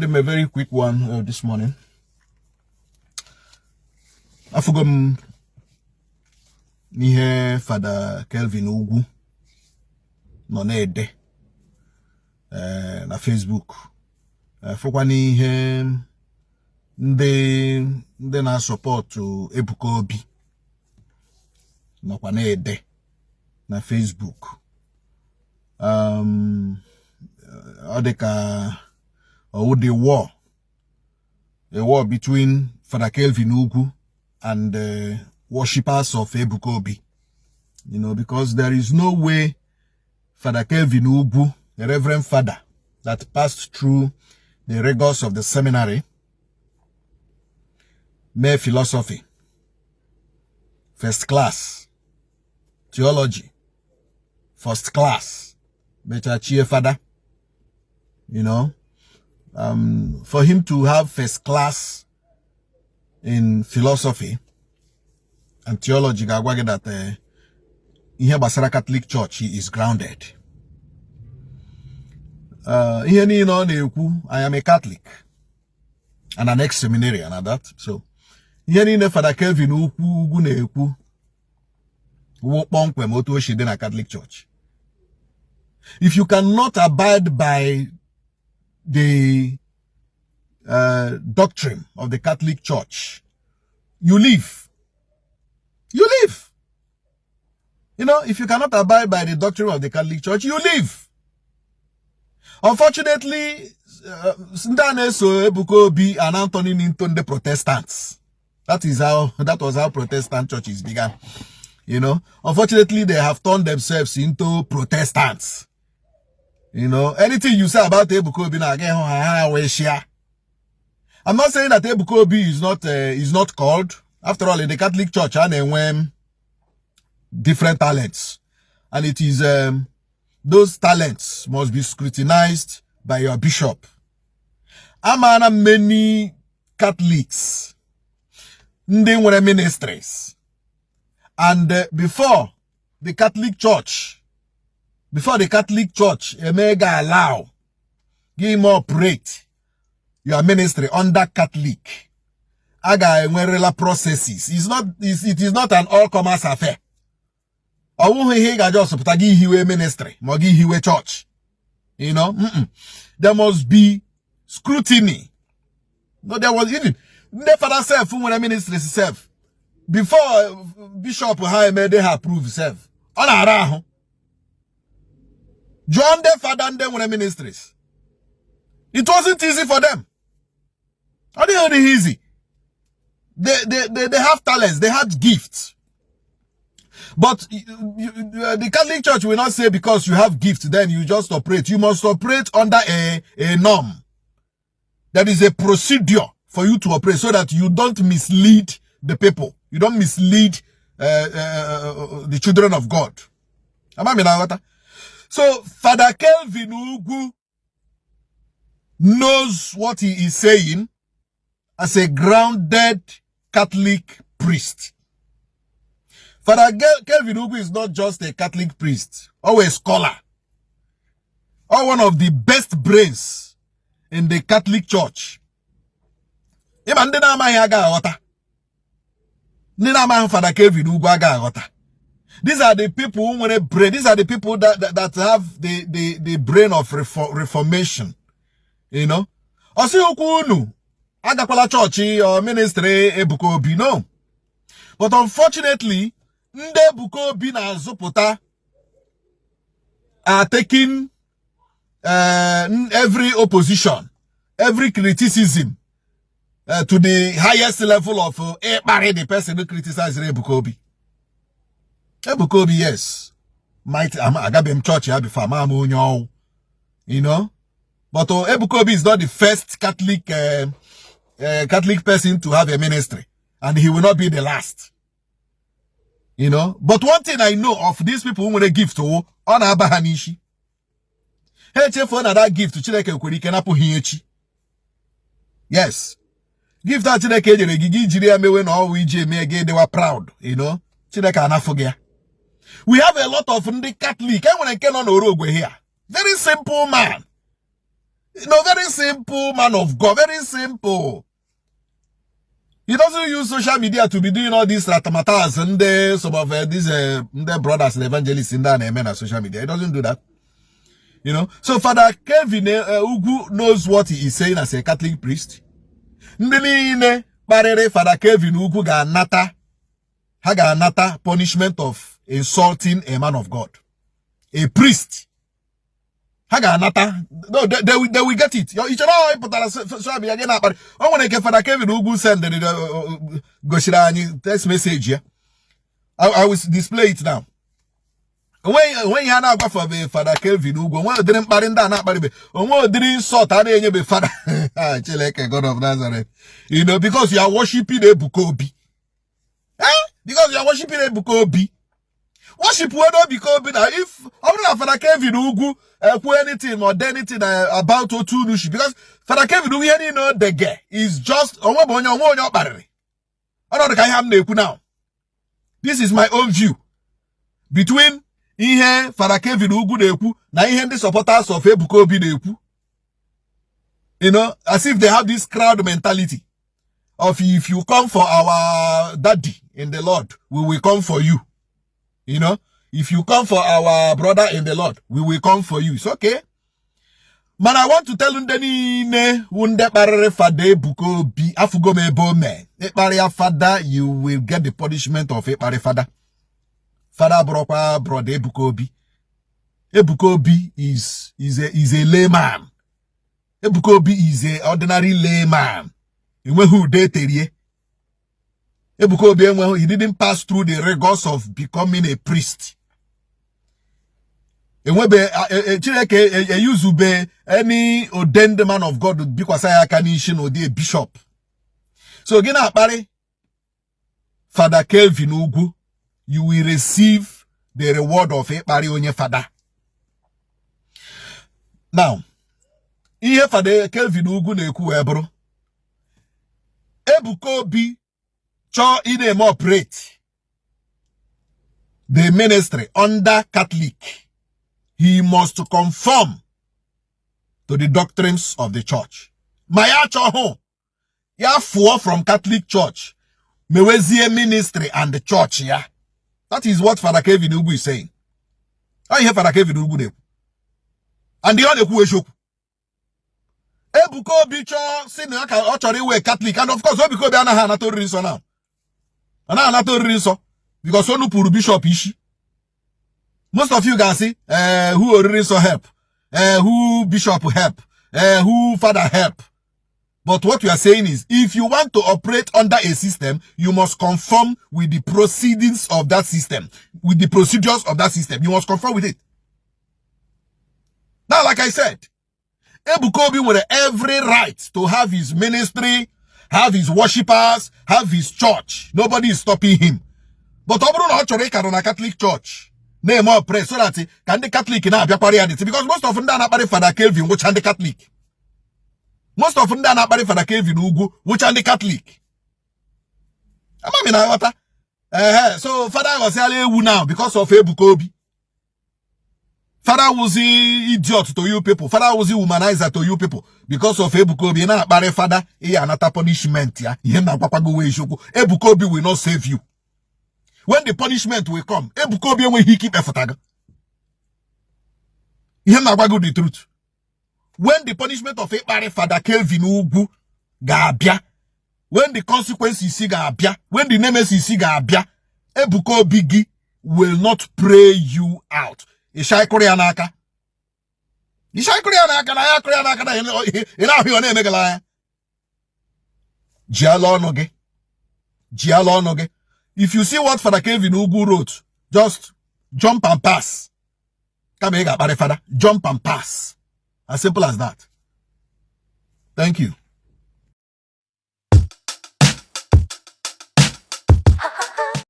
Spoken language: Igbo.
Adị m a very quick one this morning. Afụgo m n'ihe Fada Kelvin Ugwu nọ na-ede na Facebook, fụkwa n'ihe ndị na-asọpọtụ Ebuka Obi nọkwa na-ede na Facebook. Ọ dị ka ọwụ the war, a war between Father Kelvin Ugwu and the worshippers of Ebuka Obi, because there is no way Father Kelvin Ugwu, the Reverend Father that passed through the rigors of the seminary, mee philosophy first class, theology first class, mechaa chie fada, for him to have first class in philosophy and theology ga-agwa gị that ihe gbasara Catholic Church, he is grounded. Ihe niile ọ na-ekwu, I am a Catholic and an ex-seminarian and that. So ihe niile Fada Kelvin Ugwu na-ekwu wụ kpọmkwem otu o si dị na Catholic Church. If you cannot abide by the doctrine of the Catholic Church, you leave. You leave. If you cannot abide by the doctrine of the Catholic Church, you leave. Unfortunately, ndị a na-eso Ebuka Obi are now turning into the Protestants. That was how Protestant churches began. Unfortunately, they have turned themselves into Protestants. Anything you say about Ebuka Obi now, again, I'm not saying that Ebuka Obi is not called. After all, in the Catholic Church, a na-enwe different talents, and it is those talents must be scrutinized by your bishop. Amana many Catholics ndị nwere ministries, and before the Catholic Church eme ga allow gị ime operate your ministry under Catholic, a ga-enwerela processes. It is not an all comers affair. Ọ bụghị ihe ị ga-aja ọsụpụta gị hiwe ministry ma ọ gị hiwe church. There must be scrutiny. No, there was even ndị fada sef nwere ministries sef, before bishop ha emede ha approve sef, ọ na-ara ahụ. Jụọ ndị fada ndị nwere ministries, it wasn't easy for them. Ọ dịghị adịghị easy. They have talents, they have gifts, but the Catholic Church will not say because you have gifts, then you just operate. You must operate under a norm. There is a procedure for you to operate so that you don't mislead the people, you don't mislead the children of God. Ama m na-aghọta. So Father Kelvin Ugwu knows what he is saying as a grounded Catholic priest. Father Kelvin Ugwu is not just a Catholic priest or a scholar or one of the best brains in the Catholic Church. Ịma ndị na-amaghị aga aghọta. Ndị na-amaghị Father Kelvin Ugwu aga aghọta. These are the people who nwere brain. These are the people that have the brain of reformation. Ọ sị okwu unu agakwala chọọchị or ministry Ebuka Obi, no. But unfortunately, ndị Ebuka Obi na-azụpụta are taking every opposition, every criticism to the highest level of ịkparị the person who criticized Ebuka Obi. Ebuka Obi, yes, might agabeghị m chọọchị ya before, ama m onye ọwụ. But Ebuka Obi is not the first Catholic person to have a ministry, and he will not be the last. But one thing I know of these people who nwere gift, oh, ọ na-aba ha n'isi. Ha echefuo na that gift Chineke kwere ike napụ ha echi. Yes. Gift a Chineke nyere gị, gị jiri ya mewe na ọwụ iji eme gị dịwa proud. Chineke anafụ gị ya. We have a lot of ndị Catholic. E nwere nke nọ n'Orogwe here. Very simple man. No, very simple man of God, very simple. He doesn't use social media to be doing all these ratamatas and some of these the brothers and evangelists in that na social media. He doesn't do that. So Father Kevin Ugwu knows what he is saying as a Catholic priest. Ndị niile kparịrị Father Kevin Ugwu ga-anata, ha ga-anata punishment of insulting a man of God, a priest. Ha ga-anata. No, they will get it. Ị chọrọ ịpụtara social media gị na-akparị. O nwere nke Father Kevin Ugwu sendịrị, gosiri anyị text message ya. I will display it now. Onweghị ihe a na-agwafe Fada Kelvin Ugwu. Onwe ụdịrị mkparị ndị a na-akparịbe, onwe ụdịrị insult a na-enyebe Fada. Chineke, God of Nazareth, because you are worshiping Ebuka Obi, eh? Because you are worshiping Ebuka Obi, worship wee Ebuka Obi. Na if ọ bụrụ na Fada Kelvin Ugwu ekwu anything or anything about otu unu shi, because Fada Kelvin Ugwu, ihe niile o dege is just onwe bụ onye onwe ọ kparịrị ọnọdụ ka ihe m na-ekwu now. This is my own view between ihe Fada Kevin Ugwu na-ekwu na ihe ndị supporters of Ebuka Obi na-ekwu, as if they have this crowd mentality of "If you come for our daddy in the Lord, we will come for you. If you come for our brother in the Lord, we will come for you." It's okay. But I want to tell ndị niile wụ ndị kparịrị Fada Ebuka Obi, afụgo m ebe o mee. Ịkparị Fada, you will get the punishment of ịkparị Fada. Fada abụrụkwa brother Ebuka Obi. Ebuka Obi is a layman. Ebuka Obi is a ordinary layman. Enweghị ude eterie. Ebuka Obi enweghị, he didn't pass through the rigors of becoming a priest. Enwebe Chineke eyuzube any ordained man of God bikwasa ya aka n'isi n'ụdị bishop. So gị na-akparị Fada Kelvin Ugwu, you will receive the reward of ịkparị onye fada. Now, ihe Fada Kelvin Ugwu na-ekwu wee bụrụ, Ebuka Obi chọọ ị na-eme operate the ministry under Catholic, he must conform to the doctrines of the church. Ma ya achọghụ, ya fụọ from Catholic Church, mewezie ministry and the church ya. That is what Father Kevin Ugwu is saying. Ọ ihe Father Kevin Ugwu na-ekwu. And ihe ọ na-ekwu eziokwu. Ebuka Obi chọọ si na ka ọ chọrọ iwe Catholic, and of course Ebuka Obi anaghị anata oriri nsọ now. Ọ naghị anata oriri nsọ because o nupụrụ bishop isi. Most of you ga-asị, who oriri nsọ help, who bishop help, who father help? But what we are saying is, if you want to operate under a system, you must conform with the proceedings of that system, with the procedures of that system. You must conform with it. Now, like I said, Ebuka Obi nwere every right to have his ministry, have his worshippers, have his church. Nobody is stopping him. But ọ bụrụ na ọ chọrọ ịkarụ na Catholic Church na-eme operate so that ka ndị Catholic na-abịakwara ya dịtị, because most of ndị a na-akparị Fada Kelvin wụcha ndị Catholic. Most of ndị a na-akparị Fada Kelvin Ugwu wụcha ndị Catholic. Amami na aghọta ehe. So Fada aghọsịala ewu now because of Ebuka Obi. Fada wụzi idiot to you people. Fada wụzi womanizer to you people because of Ebuka Obi. Ị na-akparị Fada, ị anata punishment ya. Ihe m na-agwakwago wee eziokwu. Ebuka Obi will not save you. When the punishment will come, Ebuka Obi enweghị ike ikpefụta gị. Ihe m na-agwa gị, the truth. When the punishment of ịkparị Fada Kelvin Ugwu ga-abịa, when the consequences ga-abịa, when the nemesis ga-abịa, Ebuka Obi gị will not pray you out. Ịsha ịkụrụ ya n'aka, ịsha ịkụrụ ya n'aka na ya akụrụ ya n'aka na ị na-ahụ ya ọ na-emegala anya. Jiala ọnụ gị, jiala ọnụ gị. If you see what Father Kelvin Ugwu wrote, just jump and pass. Kama ị ga-akparị Fada, jump and pass. As simple as that. Thank you.